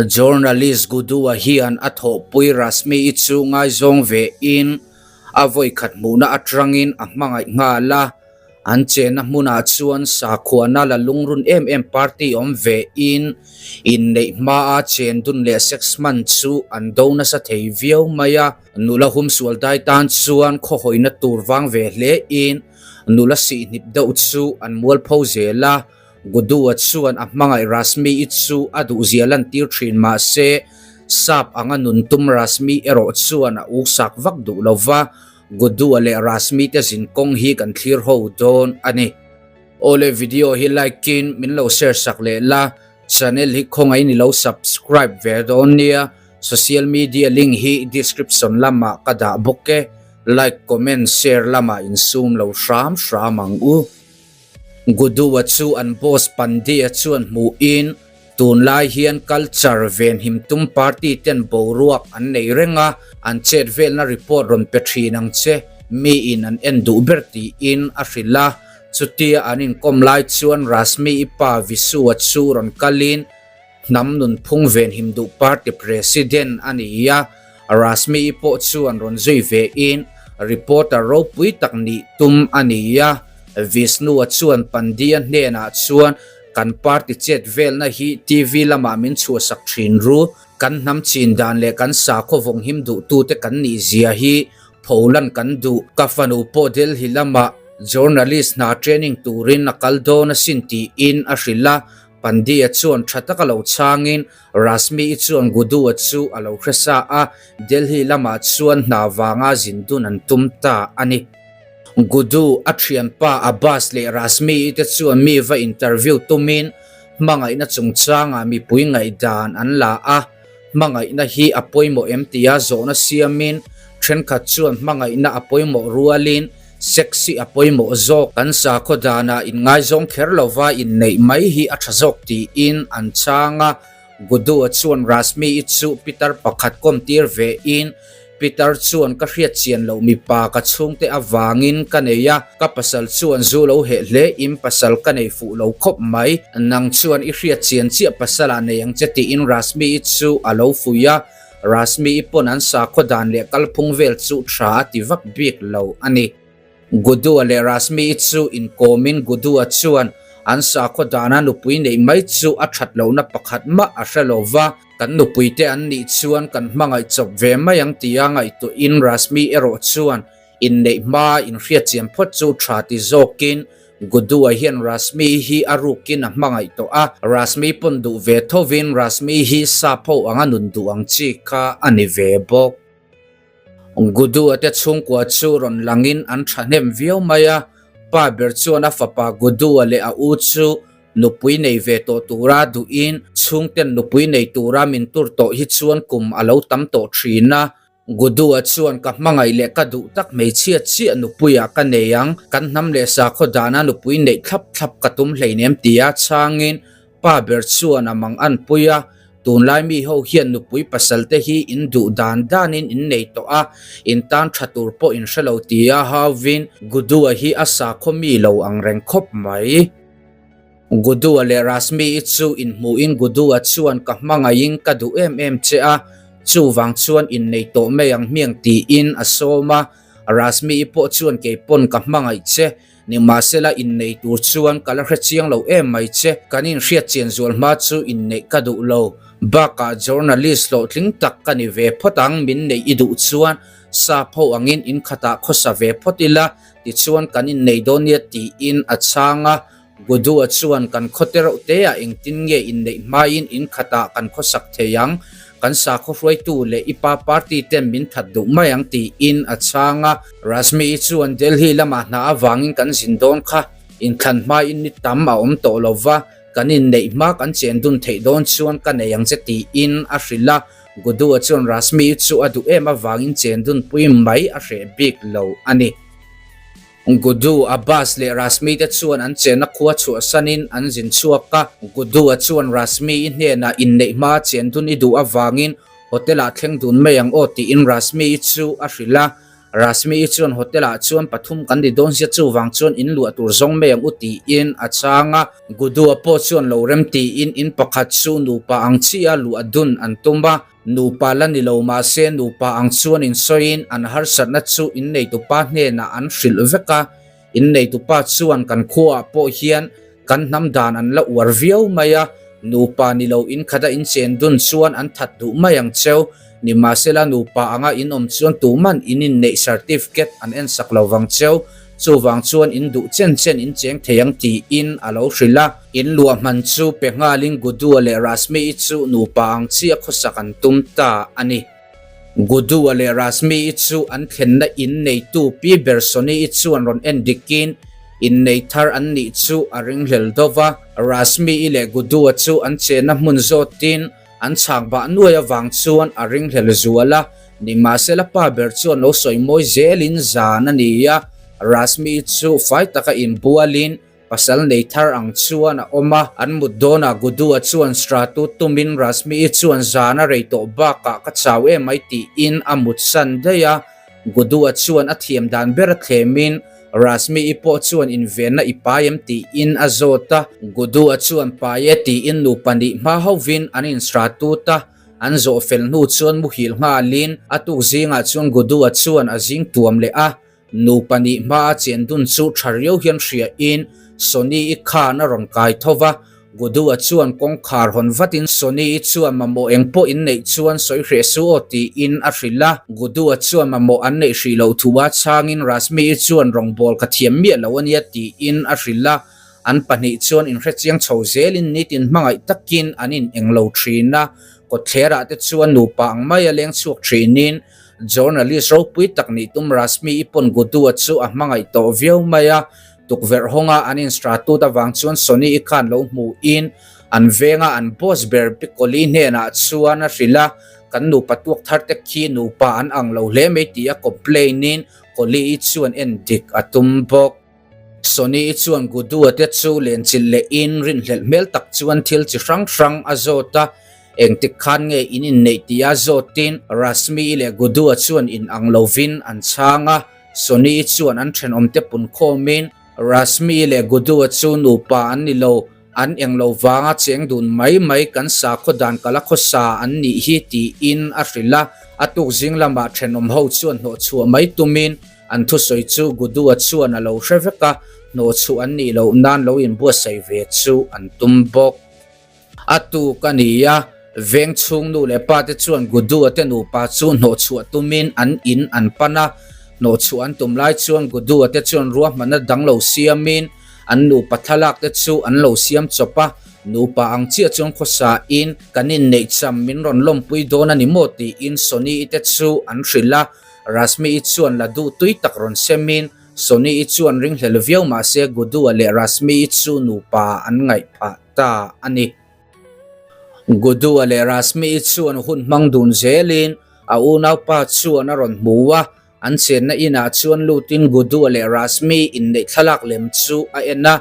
Journalist Gudua hian a thawhpui Rashmi-i chu ngaizawng ve in a vawikhat hmuhna atangin a hmangaih nghal a, an chenna hmunah chuan sakhuana la lungrun em em party awm ve in inneih hmaa chen dun leh sex hman chu an do nasa thei viau mai a. Nula humsual dai tan chuan khawhawina tur vang ve hle in nula sihnip deuh chu an mualpho zel a. Gudua chuan a hmangaih Rashmi-i chu a duhzia lantir thin mah se, sap anga nun tum Rashmi erawh chuan a uksak vak duh lo va, Gudua leh Rashmi te zin kawng hi kan thlir ho dawn a ni. Awle video hi like in min lo share sak leh la, channel hi khawngaih in i lo subscribe ve dawn nia, social media link hi description lamah ka dah bawk e, like comment share lamah insum lo hram hram ang u. Gudua chu an boss Pandey-a chuan hmuhin tunlai hian culture venhim tum party ten boruak an nei reng a, an chet velna report rawn pe thin ang che, miin an en duh ber tiin a hrilh a. Chutia an inkawm lai chuan Rashmi-i pa Vishu-a chu rawn kalin hnam nunphung venhim duh party president a ni a, Rashmi-i pawh chuan rawn zui vein reporter ropui tak nih tum a ni a, Vishnu-a chuan Pandya hnenah chuan kan party chet velna hi TV lamah min chhuahsak thin ru, kan hnam chin dan leh kan sakhaw vawnghim duhtute kan nih zia hi pholan kan duh, ka fanu pawh Delhi lamah journalist hna training turin a kal dawn asin tiin a hrilh a, Pandya chuan tha taka lo chhangin Rashmi-i chuan Gudua chu a lo hre sa a, Delhi lamah chuan hna vanga zin dun an tum ta a ni. Gudu, a thianpa Abbas leh Rashmi-i te chuan mi va interview tumin hmangaihna chungchangah mipui ngaihdan an la a, hmangaihna hi a pawimawh em tia zawhna siamin thenkhat chuan hmangaihna a pawimawh rualin Sex hi a pawimawh zawk. Kan sakhaw danah inngaizawng kher lova inneih mai hi a tha zawk tiin an chhang a. Gudua chuan Rashmi-i chu pitar pakhat kawmtir vein, Pitar chuan ka hriat chian loh mipa ka chhungte avangin ka nei a, ka pasal chuan zu lo heh hle in pasal ka nei fuh lo khawp mai. Nang chuan i hriat chian chiah pasalah nei ang che tiin Rashmi-i chu a lo fuih a. Rashmi-i pawn an sakhaw dan leh kalphung vel chu tha a ti vak bik lo a ni. Gudua leh Rashmi-i chu inkawmin Gudua chuan an sakhaw dana nupui neih mai chu a that lohna pakhat mah a hre lo va, kan nupuite an nih chuan kan hmangaih chawp ve mai ang tia ngaihtuahin Rashmi erawh chuan Inneih hmaa inhriatchian phawt chu tha ti zawkin Gudua hian Rashmi hi a rukin a hmangaih tawh a, Rashmi pawn duh ve thovin Rashmi hi sap ho anga nun duh ang chi kha a ni ve bawk. Gudua te chhungkua chu rawn langin an thahnem viau mai a, pa ber chuan a fapa Gudua leh a u chu nupui nei ve tawh tura duhin chhungten nupui nei tura min tur tawh hi chuan kum a lo tam tawh thin a, Gudua chuan ka hmangaih leh ka duh tak hmeichhia chiah nupuiah ka nei ang, kan hnam leh sakhaw dana nupui neih thlap thlap ka tum hleinem tia chhangin pa ber chuan a mang an pui a, tunlai mi ho hian nupui pasal te hi in duh dan danin in nei tawh a, in tan tha tur pawh in hre lo tia hauvin Gudua hi a sakhaw mi lo ang reng khawp mai. Gudua leh Rashmi-i chu inhmuhin Gudua chuan ka hmangaihin ka duh em em che a, chuvang chuan innei tawh mai ang hmiang tiin a sawm a, Rashmi-i pawh chuan keipawn ka hmangaih che, nimahsela innei tur chuan ka la hrechiang lo em mai che, kan inhriatchian zual hma chu inneih ka duh lo, bakah journalist hlawhtling tak ka ni ve phawt ang, min neih i duh chuan sap ho angin inkhatah khawsa ve phawt ila, tichuan kan innei dawn nia tiin a chhang a. Gudua chuan kan khaw te reuh te ah engtin nge inneih hmain in khatah kan khawsak thei ang, kan sakhaw hruaitu leh i pa party ten min that duh mai ang tiin a chhang a. Rashmi-i chuan Delhi lamah hna avangin kan zin dawn kha, inthlan hmain ni tam a awm tawh lo va, kan inneih hma kan chen dun theih dawn chuan ka nei ang che tiin a hrilh a. Gudua chuan Rashmi-i chu a duh em avangin chen dunpui mai a hreh bik lo a ni. Gudu, Abbas leh Rashmi te chuan an chenna khua chhuahsanin an zin chhuak a. Gudu-a chuan Rashmi-i hnenah inneih hmaa chen dun i duh avangin hotel-ah thleng dun mai ang aw tiin Rashmi-i chu a hrilh a. Rashmi-i chuan hotel-ah chuan pathum kan ni dawn sia chuvang chuan in luah tur zawng mai ang u tiin a chhang a. Gudua pawh chuan lo rem tiin in pakhat chu nupa ang chiah luah dun an tum a. Nupa la ni lo mahse nupa ang chuan insawiin an harsatna chu inneitupa hnenah an hrilh vek a. Inneitupa chuan kan khuaah pawh hian kan hnam dan an la uar viau mai a, nupa ni lo inkhata inchen dun chuan an that duh mai ang cheu. Nimahsela nupa anga in awm chuan tuman in inneih certificate an ensak lo vang cheu. Chuvang chuan in duh chen chen in cheng thei ang tiin a lo hrilh a. In luah hman chu pe nghalin Gudua leh Rashmi-i chu nupa ang chiah khawsak an tum ta a ni. Gudua leh Rashmi-i chu an thlenna in neitu Pi Bersoni-i chuan rawn en dikin innei thar an nih chu a ringhlel deuh va. Rashmi-i leh Gudua chu an chenna hmun zawtin An chhak bah nuai avang chuan a ringhlel zual a, nimahsela pa ber chuan lo sawi mawi zelin zan a ni a, Rashmi chu fai taka inbualin pasal nei thar ang chuan a awm a, an mut dawnah Gudua chuan Stratu tumin Rashmi chuan zan a rei tawh bakah ka chau em mai tiin a mutsan daih a. Gudua chuan a thiam dan ber a thlemin Rashmi-i pawh chuan invenna i pai em tiin a zawt a. Gudua chuan pai e tiin nupa nih hma hovin an insra tut a, an zawh fel hnu chuan muhil nghalin a tuk zingah chuan Gudua chuan a zing tuam leh a. Nupa nih hma a chen dun chu tha riau hian hriain Sony-i khan a rawn kai tho va. Gudua chuan kawngkhar hawn vatin Sony-i chuan mamawh eng pawh in neih chuan sawi hreh su aw tiin a hrilh a. Gudua chuan mamawh an neih hrih loh thu a chhangin Rashmi-i chuan rawngbawl ka thiam miah lo ania tiin a hrilh a. An pahnih chuan inhrechiang chho zelin nitin hmangaih takin an in englo thin a. Kawtthlerah te chuan nupa ang maia leng chhuak thinin Journalist ropui tak nih tum Rashmi-i pawn Gudua chu a hmangaih tawh viau mai a. Tukverh hawnga an instratut avang chuan Sony-i khan lo hmuhin an venga an boss ber Piccoli hnenah chuan a hrilh a, kan nupa tuak thar te khi nupa an ang lo hle mai tih a complain-in Colli-i chuan en dik a tum bawk. Sony-i chuan Gudua te chu lenchilh lehin rinhlelh hmel tak chuan thil chi hrang hrang a zawt a, engtik khan nge in inneih tih a zawtin Rashmi-i leh Gudua chuan in ang lovin an chhang a. Sony-i chuan an thenawmte pun khawmin Rashmi leh Gudua chu nupa an ni lo, an eng lo vanga cheng dun mai mai kan sakhaw dan kala khawsa an nih hi tiin a hrilh a. A tuk zing lamah thenawm ho chuan hnawhchhuah mai tumin an thusawi chu Gudua chuan a lo hre vek a, hnawhchhuah an nih loh nan lo inbuatsaih ve chu an tum bawk. A tuk a ni a, veng chhung nu leh pa te chuan Gudua te nupa chu hnawhchhuah tumin an in an pan a, hnawhchhuah an tum lai chuan Gudua te chuan ruahmanna dang lo siamin an nupa thlalak te chu an lo siam chawp a, nupa ang chiah chuan khawsa in kan inneih cham min rawn lawmpui dawn a ni maw tiin Sony-i te chu an hrilh a, Rashmi-i chuan la duh tui tak rawn semin Sony-i chuan ringhlel viau mahse Gudua leh Rashmi-i chu nupa an ngaih phah ta a ni. Gudua leh Rashmi-i chuan hun hmang dun zelin a unaupa chuan a rawn hmu a, an chenna inah chuan lutin Gudua leh Rashmi inneih thlalak lem chu a en a,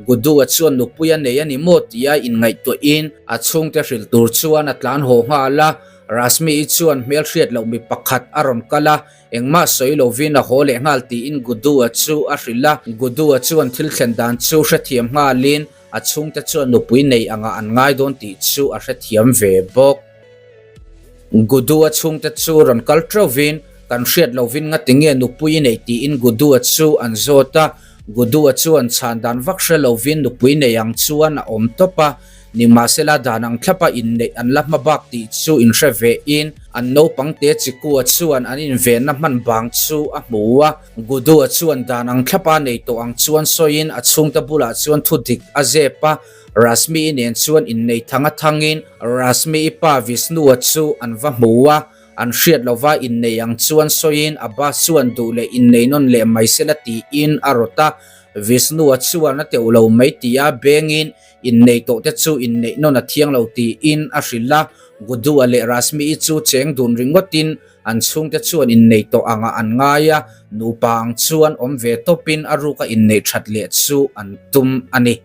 Gudua chuan nupui a nei a ni maw tia inngaihtuahin a chhungte hrilh tur chuan a tlan haw nghal a, Rashmi-i chuan hmelhriat loh mi pakhat a rawn kal a, Engmah sawi lovin a haw leh nghal tiin Gudua chu a hrilh a. Gudua chuan thil thlen dan chu hrethiam nghalin a chhungte chuan nupui nei angah an ngai dawn tih chu a hrethiam ve bawk. Gudua chhungte chu rawn kal teuhvin kan hriat lovin ngatinge nupui i nei tiin Gudua chu an zawt a. Gudua chuan chhan dan vak hre lovin nupui nei ang chuan a awm tawp a. Nimahsela dan ang thlapa inneih an la hma bak tih chu inhre ve in an naupang te Chikua chuan an invenna hman bang chu a hmu a. Gudua chuan dan ang thlapa nei tawh ang chuan sawiin a chhungte bulah chuan thu dik a zep a. Rashmi-i nen chuan innei thang a thangin Rashmi-i pa Vishnu-a chu an va hmu a. An hriat lova innei ang chuan sawiin Abbas chuan duh leh innei nawn leh mai sela tiin a rawt a. Vishnu-a chuan a teuh lo mai tia bengin Innei tawh te chu inneih nawn a thiang lo tiin a hrilh a, Gudua leh Rashmi-i chu cheng dun ringawtin an chhungte chuan innei tawh angah an ngai a, nupa ang chuan awm ve tawpin a ruka inneih that leh chu an tum a ni.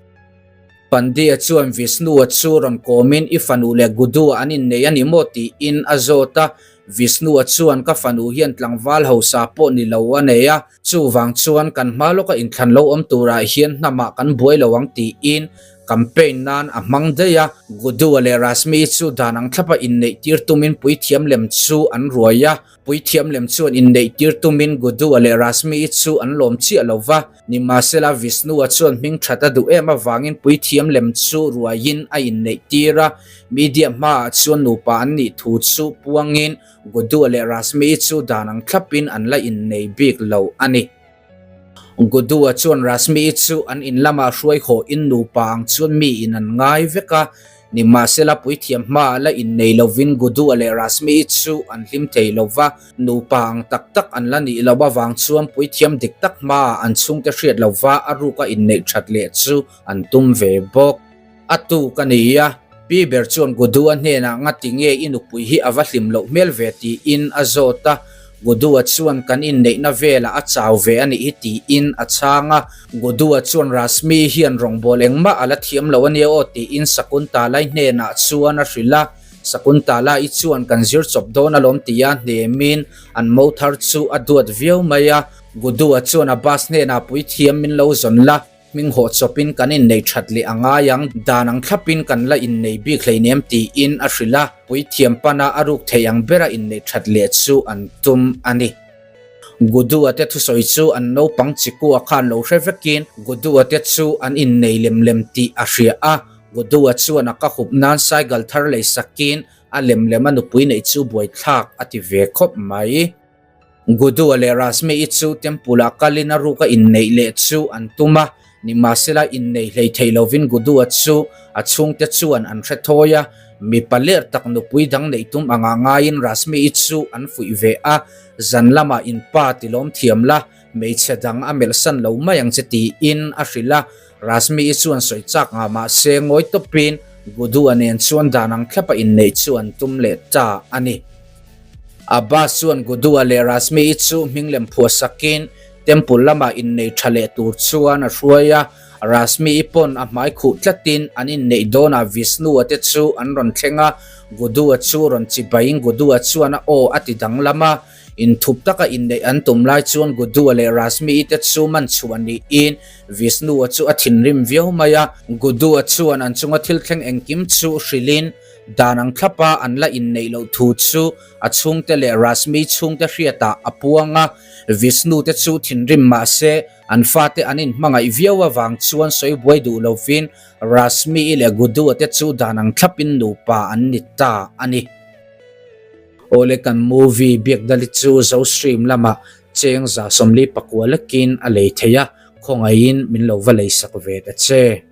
Pandya chuan Vishnu-a chu rawn kawmin i fanu leh Gudua an innei a ni maw tiin a zawt a. Vishnu-a chuan ka fanu hian tlangval hausa pawh ni lo a nei a, chuvang chuan kan hma lawka inthlan lo awm turah hian hnamah kan buai lo ang tiin campaign nan a hmang daih a. Gudu-a leh Rashmi-i chu dan ang thlapa inneih tir tumin puithiam lem chu an ruai a. Puithiam lem chuan inneih tir tumin Gudu-a leh Rashmi-i chu an lawm chiah lo va, nimahsela Vishnu-a chuan hming that a duh em avangin puithiam lem chu ruaiin a inneih tir a. Media hmaah chuan nupa an nih thu chu puangin Gudu-a leh Rashmi-i chu dan ang thlapin an la innei bik lo a ni. Gudu-a chuan Rashmi-i chu an in lamah hruai hawhin nupa ang chuan miin an ngai vek a, nimahsela puithiam hmaah la innei lovin Gudu-a leh Rashmi-i chu an hlim thei lo va, nupa ang tak tak an la nih loh avang chuan puithiam dik tak hmaah an chhungte hriat lova a ruka inneih that leh chu an tum ve bawk. A tuk a ni a, Pi ber chuan Gudu-a hnenah ngati nge i nupui hi a va hlim loh hmel ve tiin a zawt a, Gudu-a chuan kan inneihna velah a chau ve a nih hi tiin a chhang a, Gudu-a chuan Rashmi hian rawngbâwl engmah a la thiam lo a nia aw tiin Sakuntala-i hnenah chuan a hrilh a, Sakuntala-i chuan kan zir chawp dawn alawm tia hnemin an mo thar chu a duat viau mai a, Gudu-a chuan a bus hnenah puithiam min lo zawn la. Hming hawh chawpin kan innei that leh a ngai ang, dan ang thlapin kan la innei bik hleinem tiin a hrilh a, puithiam pana a ruk thei ang bera innei that leh chu an tum a ni. Gudu-a te thusawi chu an naupang chikua khan lo hre vekin Gudu-a te chu an innei lem lem tih a hria a, Gudu-a chuan a ka hup nan cycle thar lei sakin a lem lem a nupui neih chu buaithlak a ti ve khawp mai. Gudua leh Rashmi-i chu temple-ah kalin a ruka inneih leh chu an tum a, nimahsela innei hlei thei lovin Gudua chu a chhungte chuan an hre thawi a, mipa ler tak nupui dang neih tum anga ngaiin Rashmi-i chu an fuih ve a, zan lamah in pa tilawm thiam la, hmeichhe dang a melhsan lo mai ang che tiin a hrilh a, Rashmi-i chuan sawi chak ngah mahse ngawi tawpin Gudua nen chuan dan ang thlapa inneih chu an tum leh ta a ni. Abbas chuan Gudua leh Rashmi-i chu hming lem phuah sakin temple lamah innei tha leh tur chuan a hruai a. Rashmi-i pawn a hmai khuh tlatin an inneih dawnah Vishnu-a te chu an rawn thleng a, Gudua chu rawn chibaiin Gudua chuan a aw a ti danglam a. Inthup taka inneih an tum lai chuan Gudua leh Rashmi-i te chu man chhuah niin Vishnu-a chu a thinrim viau mai a. Gudua chuan an chunga thil thleng engkim chu hrilhin Dan ang thlapa an la inneih loh thu chu a chhungte leh Rashmi chhungte hriatah a puang a, Vishnu te chu thinrim mah se an fate an inhmangaih viau avang chuan sawi buai duh lovin Rashmi-i leh Gudu-a te chu dan ang thlapin nupa an ni ta a ni. Awle kan movie Biakdali chu Zo Stream lamah cheng 144 lekin a lei thei a, khawngaihin min lo va leisak ve ta che.